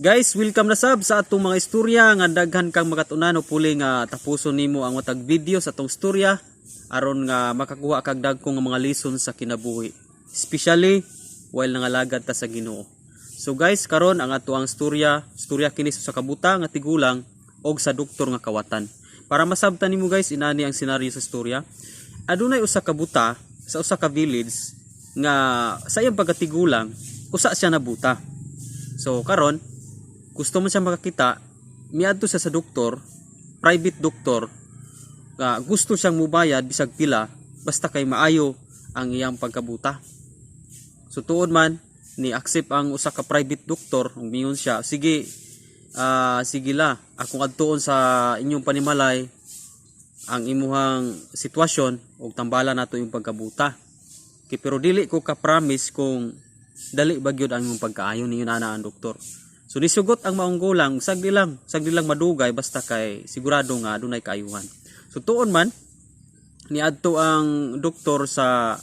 Guys, welcome na sab sa atong mga istorya nga daghan kang makatunan o puli nga tapuson nimo ang matag video sa atong istorya aron nga makakuha kag dagko nga mga lesson sa kinabuhi. Especially while nangalagad ta sa Ginoo. So guys, karon ang ato ang istorya, istorya kini sa kabuta nga tigulang og sa doktor nga kawatan. Para masabtan nimo, guys, inani ang senaryo sa istorya. Adunay usa ka buta sa usa ka village nga sa iyang pagkatigulang usa siya nabuta. So karon gusto mo siya makakita, miadto siya sa doktor, private doktor, nga gusto siyang mubayad bisag pila basta kay maayo ang iyang pagkabuta. So tuod man ni accept ang usa ka private doktor ug miingon siya, "Sige, sige la, akong adtuon sa inyong panimalay ang imuhang sitwasyon ug tambala nato yung pagkabuta. Kay pero dili ko ka promise kung dali ba gyud ang imong pagkaayo." Niingon ana ang doktor. So nisugot ang maong gulang, sagdi lang madugay basta kay sigurado nga adunay kaayuhan. So tuon man niadto ang doktor sa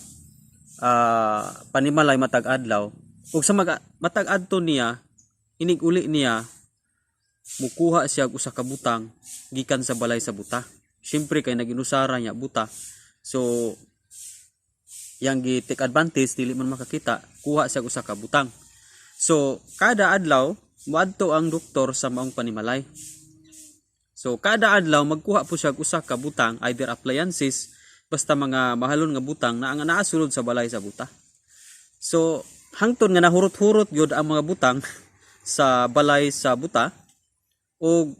panimalay matag adlaw ug sa matag adto niya, inig uli niya, mukuha siya og usa ka butang gikan sa balay sa buta. Siyempre kay naginusara niya buta. So yang gi take advantage, dili man makakita, kuha siya og usa ka butang. So kada adlaw moadto ang doktor sa maong panimalay. So kada adlaw magkuha po siya og usa ka butang, either appliances, basta mga mahalon nga butang na ang naasulod sa balay sa buta. So hangtod nga nahurot-hurot gyud ang mga butang sa balay sa buta ug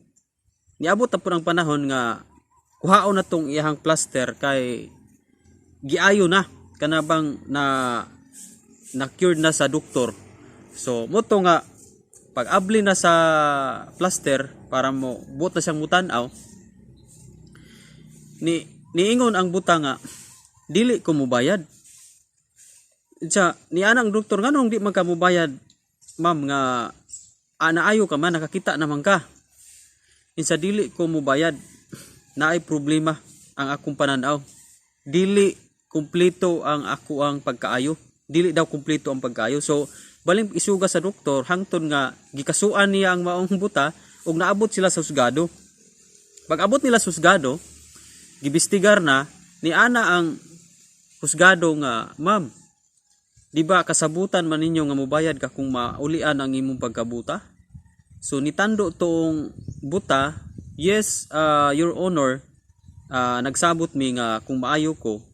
niabot na po ang panahon nga kuhaon na tong iyahang plaster kay giayo na kanabang na na cured na sa doktor. So mao to nga pag abli na sa plaster para mo buot na siyang mutan-aw, ni niingon ang buta nga dili ko mubayad. Siya ni anang doktor, "Nganong di man ka mubayad, ma'am, nga naayo ka man, nakakita naman ka?" Insa, "Dili ko mubayad, naay problema ang akong pananaw, dili kumpleto ang ako ang pagkaayo." Dili daw kumpleto ang pagkaayo. So baling isuga sa doktor hangtod nga gikasuan niya ang maong buta ug naabot sila sa husgado. Pag abot nila sa husgado, giimbestigar na ni ana ang husgado nga, "Ma'am, di ba kasabutan man ninyo nga mubayad ka kung maulian ang imong pagkabuta?" So nitando toong buta, "Yes, Your Honor, nagsabot mi nga kung maayo ko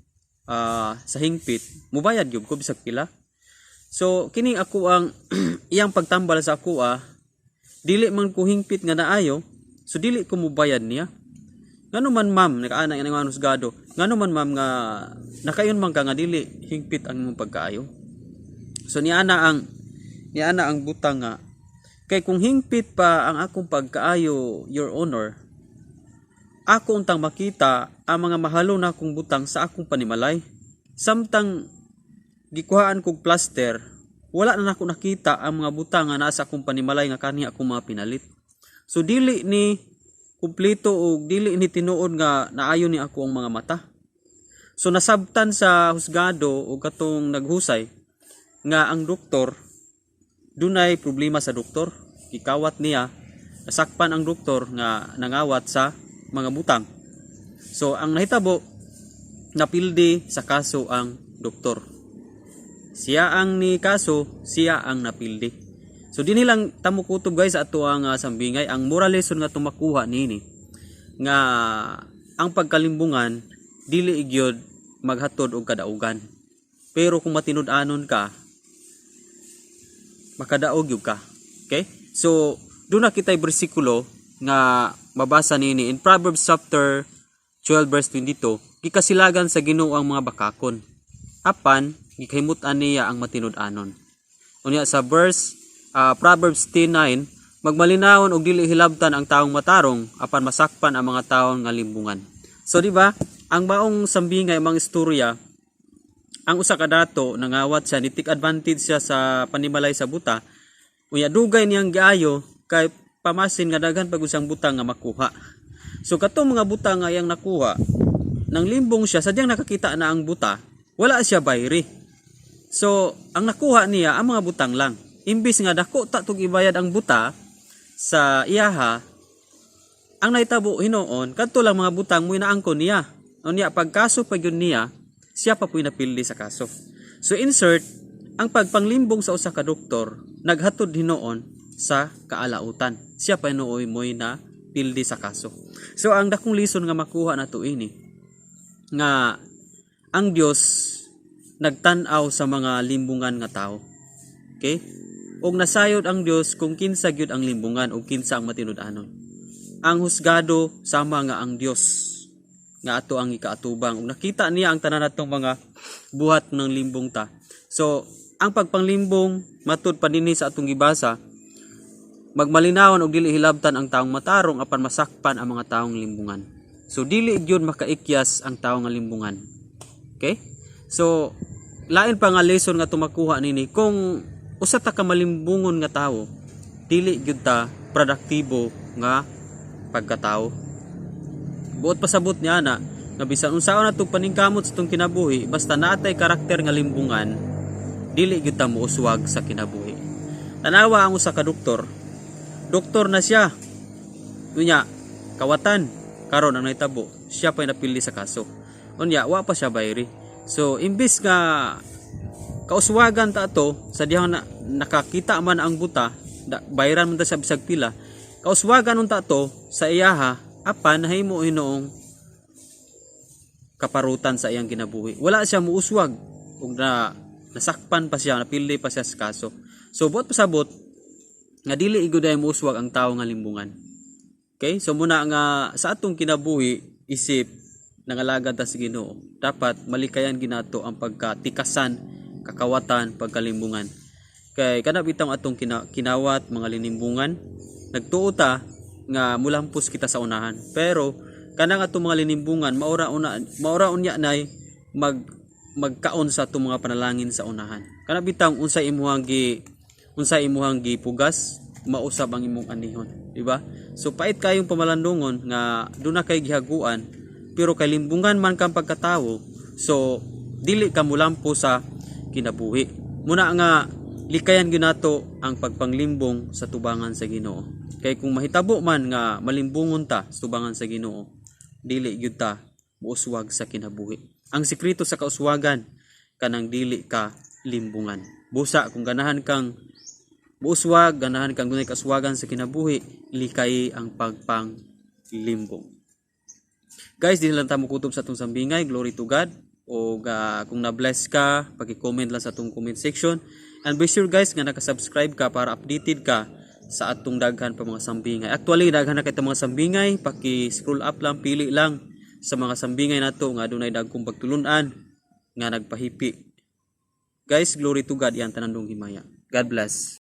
sa hingpit, mubayad gyud ko bisag pila." So kini ako ang iyang pagtambal sa ako, "Dili man ko hingpit nga naayo, so dili ko mubayad niya." "Ngano man, ma'am?" nakaana nga husgado, "Ngano man, ma'am, nga nakayon man ka nga dili hingpit ang imong pagkaayo?" So niana ang butang nga, "Kay kung hingpit pa ang akong pagkaayo, Your Honor, ako untang makita ang mga mahalo na akong butang sa akong panimalay. Samtang gikuhaan kog plaster, wala na nako nakita ang mga butang nga naa sa akong panimalay nga kani akong mga pinalit. So dili ni kumpleto og dili ni tinuod nga naayo ni ako ang mga mata." So nasabtan sa husgado o katong naghusay nga ang doktor, dunay problema sa doktor. Gikawat niya, nasakpan ang doktor nga nangawat sa mga butang. So ang nahitabo, napildi sa kaso ang doktor. Siya ang ni kaso, siya ang napildi. So dinhi lang ta mokutob, guys, ato ang sambingay. Ang moral lesson nga tumakuha nini nga ang pagkalimbungan dili gyud maghatod og kadaugan. Pero kung matinud-anon ka, makadaog gyud ka. Okay? So doon na kita'y bersikulo nga mabasa nini in Proverbs chapter 12 verse 22, "Gikasilagan sa Ginoo ang mga bakakon, apan gikahimut-an niya ang matinud-anon." Unya sa verse Proverbs 10:9, "Magmalinahon og dili hilabtan ang taong matarong, apan masakpan ang mga tawo nga limbungan." So di ba, ang maong sambingay, mga istorya, ang usa ka dato nangawat siya, ni take advantage siya sa panimalay sa buta. Unya dugay niyang giayo kay pamasin nga daghan pag usang butang nga makuha. So katong mga butang nga iyang nakuha, nang limbong siya, sadyang nakakita na ang buta, wala siya bayri. So ang nakuha niya ang mga butang lang. Imbis nga dako ta tug ibayad ang buta, Sa iyaha, ang nahitabo hinuon, kadto lang mga butang mo naangkon niya. Unya pagkaso pa gyud niya, siya pa pu'y napildi sa kaso. So insert, ang pagpanglimbong sa usa ka doktor naghatod hinuon sa kaalautan. Siya pa hinuoy mo'y na pildi sa kaso. So ang dakong lesson nga makuha nato ini nga ang Dios nagtan-aw sa mga limbungan nga tao. Okay? Og nasayod ang Dios kung kinsa gyud ang limbungan ug kinsa ang matinud-anon. Ang husgado sama nga ang Dios nga ato ang ikaatubang, ug nakita niya ang tanan natong mga buhat ng limbong ta. So, ang pagpanglimbong, matud pa dinhi sa atong gibasa, magmalinawan og dili hilabtan ang taong matarong, apan masakpan ang mga taong limbungan. So dili gyud makaikyas ang taong nga limbungan. Okay? So lain pa nga lesson nga tumakuha nini, kung usa ta ka malimbungon nga tawo, dili gyud ta produktibo nga pagkatao. Buot pasabot niya na nga bisan unsaon natong paningkamot sa atong kinabuhi, basta naatay karakter nga limbungan, dili gyud ta mouswag sa kinabuhi. Tanawa ang usa ka doktor. Doktor na siya. Unya, kawatan. Karon ang nahitabo, siya pa napili sa kaso. Unya, wa pa siya bayri. So, imbis nga kauswagan ta ato sa dihang na, nakakita man ang buta, da, bayran man ta sa bisag pila, kauswagan unta to sa iyaha, apan nahimo hinuong kaparutan sa iyang kinabuhi. Wala siya muuswag ug na nasakpan pa siya, napili pa siya sa kaso. So buot pasabot nga dili iguday muuswag ang tawo nga limbungan. Okay? So muna nga sa atong kinabuhi isip nangalagad ta sa Ginoo, dapat malikayan ginato ang pagkatikasan, kakawatan, pagkalimbungan. Kay kana bitang atong kinawat mga linimbungan, nagtuo ta nga mulampos kita sa unahan. Pero kanang atong mga linimbungan, maura una maura unya nay magkaon sa atong mga panalangin sa unahan. Kana bitang unsa imuhang gipugas, mausab ang imong anihon, di ba? So pait kayong pamalandungon nga duna kay gihaguan, pero kay limbungan man kang pagkatawo, so dili ka mulampo sa kinabuhi. Muna nga likayan gyud nato ang pagpanglimbong sa tubangan sa Ginoo. Kay kung mahitabo man nga malimbungon ta sa tubangan sa Ginoo, dili gyud ta muuswag sa kinabuhi. Ang sekreto sa kauswagan, kanang dili ka limbungan. Busa kung ganahan kang muuswag, ganahan kang dunay kauswagan sa kinabuhi, likay ang pagpanglimbong. Guys, di lang ta mokutob sa atong sambingay. Glory to God. O kung na-bless ka, paki-comment lang sa atong comment section. And be sure, guys, nga naka-subscribe ka para updated ka sa atong daghan pa mga sambingay. Actually, daghan na kay mga sambingay, paki-scroll up lang, pili lang sa mga sambingay nato nga adunay dagkong pagtulunan nga nagpahipi. Guys, glory to God, iyang tanan himaya. God bless.